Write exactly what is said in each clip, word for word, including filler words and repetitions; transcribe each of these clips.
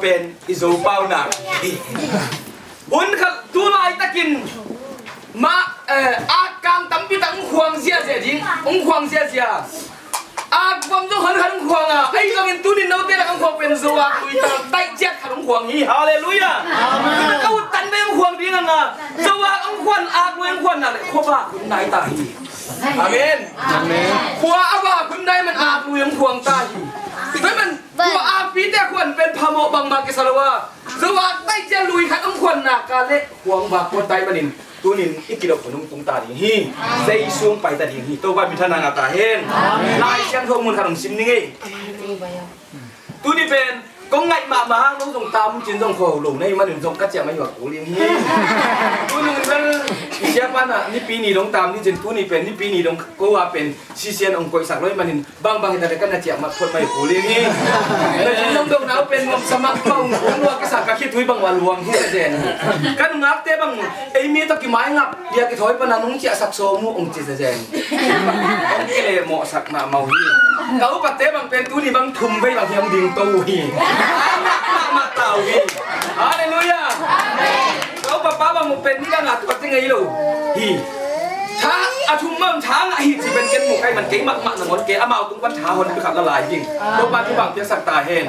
Pen i Zopau nak hi. Hun khat tu laitakin mah, eh, ak kang tampi tak hong khuang ziazia ding, hong khuang ziazia. Ak bang zong hun khat hong khuang a, ahi zongin tunin note nak hong khuang pen Zo ak lui taih ciat khat hong khuang hi. Halleluiah. Amen. Ka ut tan vei hong khuang ding a, Zo ak hong khuan, ak lui hong khuan nak leh khua vak hun nai ta hi. Amen. Amen. Khua a vak hun nai man ak lui hong khuang ta hi. Tua man Tua akpite khuan pen phamawh bangmah kisa lo a, Zo ak taih ciat lui khat hong khuan nak leh khuang vak khuan ta ahih manin tunin i kidop hun hong tung ta ding hi. Jesu hong pai ta ding hi. Topa minthanna ngah ta hen. Lai Siangtho mun khat hong sim ning ei. Tuni pen kong ngaih mahmah hang lo zong tam cin zong kho lo na hih manin zong ka ciah mai hua kul ding hi. Tunung bel i siapa na nipi ni dong tam ni cin, tuni pen nipi ni dong ko a pen sisian hong koihsak lo ahih manin bangbang hi ta leh ka na ciah mah phot mai kul ding hi. Na cin dong dong na uh pen nuam sa mah, pau hong nuak kisa ka khitui bang ua luang hi zen. Ka nungakte bang ei mi tawh kimai ngap dia kithawi pana nung ciahsak sawm uh hong ci zen. Hong kile mawhsak mahmah uh hi. Ka upate bang pen tuni bang thum vei bang hiam ding to uh hi. Mah mah ta uh hi. Halleluiah. Ka upa pa bang uh pen ni ka ngah tuat ding ei lo hi. Tha a thum man tha ngah hi ci pen ken mu kai man kei mahmah nangawn kei amau tung pan tha hon pi khat la lai ding. Topa thupha piaksak ta hen.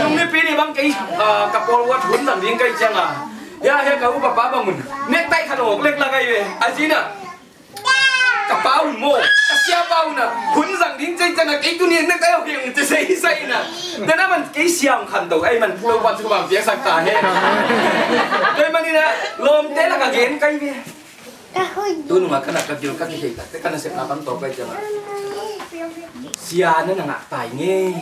Nung nipi ni bang kei, ah, ka pawl ua thun zang ding kai ciang a, hia hia ka upa pa bang un nektai khat awk lek la kai ve. A zina ka pa un maw, ka siapa un a hun zang ding cei ciang a kei tuni nektai awk hi ang ci sei sei na. Tena man kei siam khan to ai man Topa thupha piaksak ta hen. Tua manin a lawmte lak a gen kai ve. Tunung a ka na ka gil ka kihei takte ka nasepna pan tawk kai ciang a, sia na na ngah tai ngei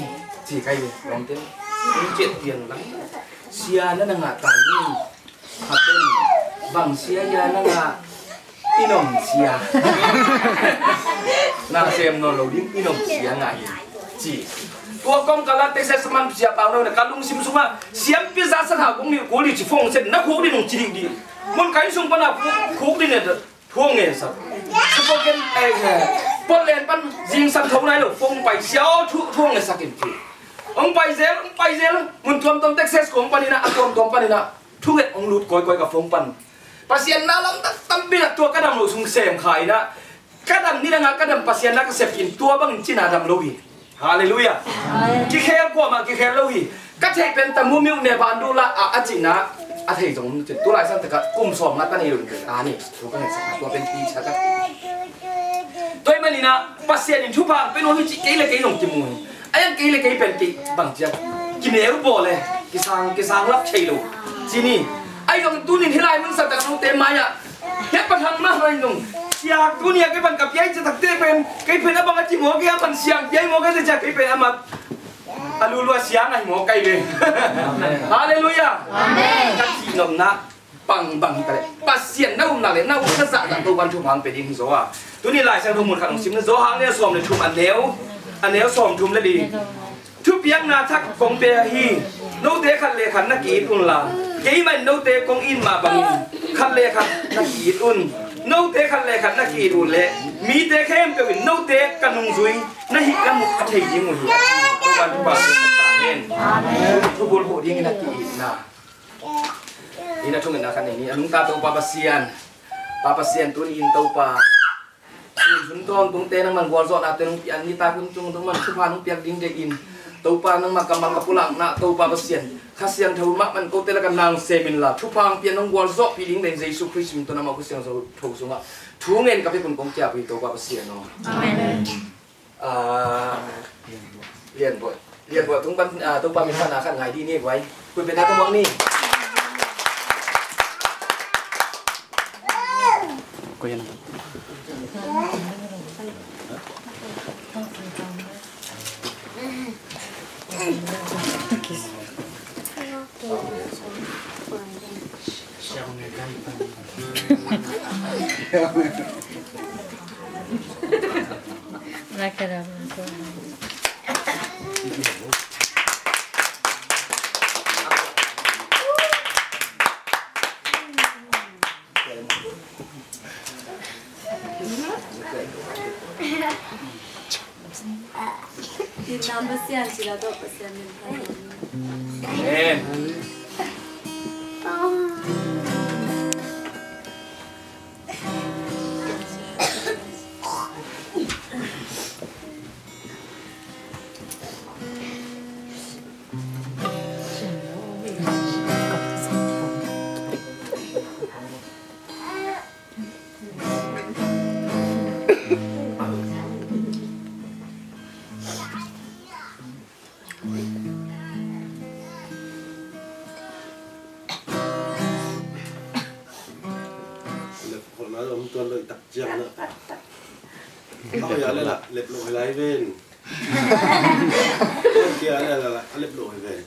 ci kai ve. Lawmte, hong ciat pian lang. Sia na na ngah tai ngei. Hapen bang sia hia na ngah? I nom sia. Na sem nawn lo ding, i nom sia ngah hi ci. Tua kawmkal ah Texas man sia pau no na ka lungsim sungah siampi za sa thau kong nih kul dih ci, phone sen na khuk dih nung ci dih dih. Mun ka inn sung pan a khuk dih ne thu hong ngen sak. Sipagen, eh, eh, Portland pan zingsang tho nai lo, phone pai sia aw thu, thu hong ngen sak in ci. Hong pai zel, hong pai zel, mun tuamtuam Texas kong pan in a, a tuamtuam pan in a, thunget hong lut kawikawi ka phone pan. Pasian na lamdang tampi na tua ka dam loh sung sem kha in a, ka dam nidang a ka dam Pasian na ka sep in tua bangin cina dam lo hi. Halleluiah. Amen. Kikhel kuamah kikhel lo hi. Ka theih pen tamu miuh ne vanduh lah a, a cihna a thei zong om cin. Tulai san takah kum sawm nga ta nei lo in a ni thu ka ngai sak tua pen pi sa ka. Tua ahih manin a Pasian in thupha pen hong hi cih kei le kei zong kimu hi. A yang kei le kei pen kei bang ciang kineu bawl le kisang, kisang lap thei lo ci ni. Ahi zong tunin hih lai mun sa tak note mai-ah Hia pathang mahmah in zong, sia, tuni a kei pan ka piai citak te pen kei pen a bang a ci maw, kei a pan siang piai maw, kei te cia kei pen a mat a lulua siang ahi maw, kei ve. Halleluiah. Amen. Ka cihnopna bangbang hi ta leh Pasian na upna le na upna zahzah Topan thupha hong pia ding hi zaw a. Tuni Lai Siangtho mun khat hong sim ni, Johan a lian sawm le thum, a neu, a neu sawm thum le li. Thupiakna thak kong pia hi. Note khat le khat na ki-it unla, keimah in note kong it mah bangin khat le khat na ki-it un. Note khat le khat na ki-it uh leh mite khempeuh in note ka nungzui na hih na muh a thei ding uh hi, a ci. Topan thupha pia sak ta hen. Thubulphuh dingin a ki-itna. Hih na thungetna khat nei ni. A nungta Topa Pasian, Pa Pasian, tuni in Topa, sun sun tawntungte nangman gualzawhnate nong pian nitak hun tung tungman thupha nong piak ding deihin, Topa, nangmah kammal ka pulakna, Topa Pasian, Kha Siangtho mahmah kote lakah nang sem inla, thupha hong pian nong gualzawhpih ding deihin Jesu Khrist min tawh nangmah Kha Siangtho sungah thu ngen ka pia kun kong kiap hi, Topa Pasian aw. Amen. Ah, Lianbuai. Lianbuai tung pan, ah, Topa min pan a khat ngai dih ni buai. Kun pen a tung ni. Kuyan. Tina Pasian Sila tawh Pasian min thang. Amen. Lep khol na om tuan lo i tak ciang na. Au ya le la lep lo hi lai ven. Kia le la la lep lo hi ven.